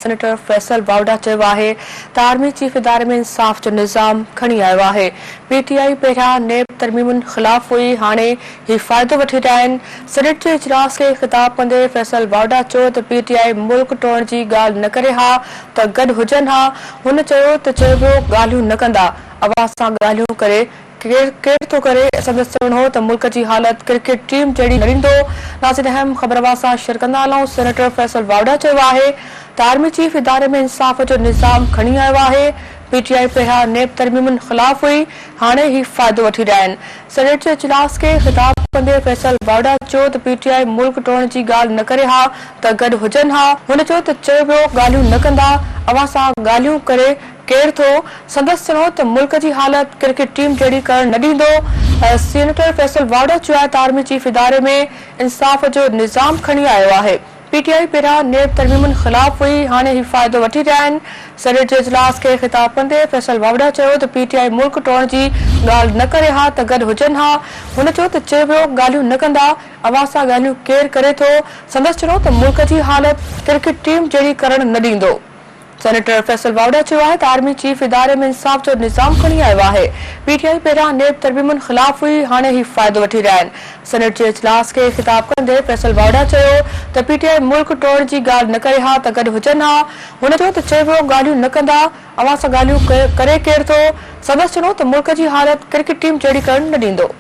Senator Faisal Vawda چيو آهي ته آرمي چيف اداري ۾ انصاف جو نظام کڻي آيو آهي، پي ٽي آء پهريان نيب ترميمن خلاف هئي، هاڻي هي فائدو وٺي رهيا آهن. سينيٽ جي اجلاس کي خطاب ڪندي فيصل واوڊا چيو ته پي ٽي آء ملڪ ٽوڙڻ جي ڳالهه نه ڪري ها ته گڏ هجن ها، هن چيو ته چئبو ڳالهيون نه ڪندا، اوهان سان ڳالهيون ڪري ڪير ڪير ٿو ڪري، سندس چوڻ هو ته ملڪ جي حالت ڪرڪيٽ ٽيم جهڙي نه ڏيندو. ناظرين اهم خبر اوهان سان شيئر ڪندا هلون سينيٽر فيصل واوڊا چيو آهي ته آرمي چيف اداري ۾ انصاف جو نظام کڻي آيو آهي، پي ٽي آء پهريان نيب ترميمن خلاف هئي، هاڻي هي فائدو وٺي رهيا آهن. سينيٽ جي اجلاس کي خطاب ڪندي فيصل واوڊا چيو ته پي ٽي آء ملڪ ٽوڙڻ جي ڳالهه نه ڪري ها ته گڏ هجن ها، هن چيو ته چيو ويو ڳالهيون نه ڪندا، اوهان سان ڳالهيون ڪري ڪير ٿو سندس چوڻ هو ته ملڪ جي حالت ڪرڪيٽ ٽيم جهڙي ڪرڻ نه ڏيندو. سينيٽر فيصل واوڊا چيو آهي ته آرمي چيف اداري ۾ انصاف جو نظام کڻي آيو آهي، پي ٽي آء پهريان نيب ترميمن خلاف هئي، هاڻي هي فائدو وٺي رهيا آهن. سينيٽ جي اجلاس کي خطاب ڪندي فيصل واوڊا چيو ته پي ٽي آء ملڪ ٽوڙڻ جي ڳالهه نه ڪري ها ته گڏ هجن ها. هن چيو ته چيو ويو ڳالهيون نه ڪندا، اوهان سان ڳالهيون ڪير ڪري ٿو؟ سندس چوڻ هو ته ملڪ جي حالت ڪرڪيٽ ٽيم جهڙي ڪرڻ نه ڏيندو. سينيٽر فيصل واوڊا چيو آهي ته آرمي چيف اداري ۾ انصاف جو نظام کڻي آيو آهي، پي ٽي آء پهريان نيب ترميمن خلاف هئي، هاڻي هي فائدو وٺي رهيا آهن. سينيٽ جي اجلاس کي خطاب ڪندي فيصل واوڊا چيو ته پي ٽي آء ملڪ ٽوڙڻ جي ڳالهه نه ڪري ها ته گڏ هجن ها، هن چيو ته چيو ويو ڳالهيون نه ڪندا، اوهان سان ڳالهيون ڪري ڪير ٿو؟ سندس چوڻ هو ته ملڪ جي حالت ڪرڪيٽ ٽيم جهڙي ڪرڻ نه ڏيندو.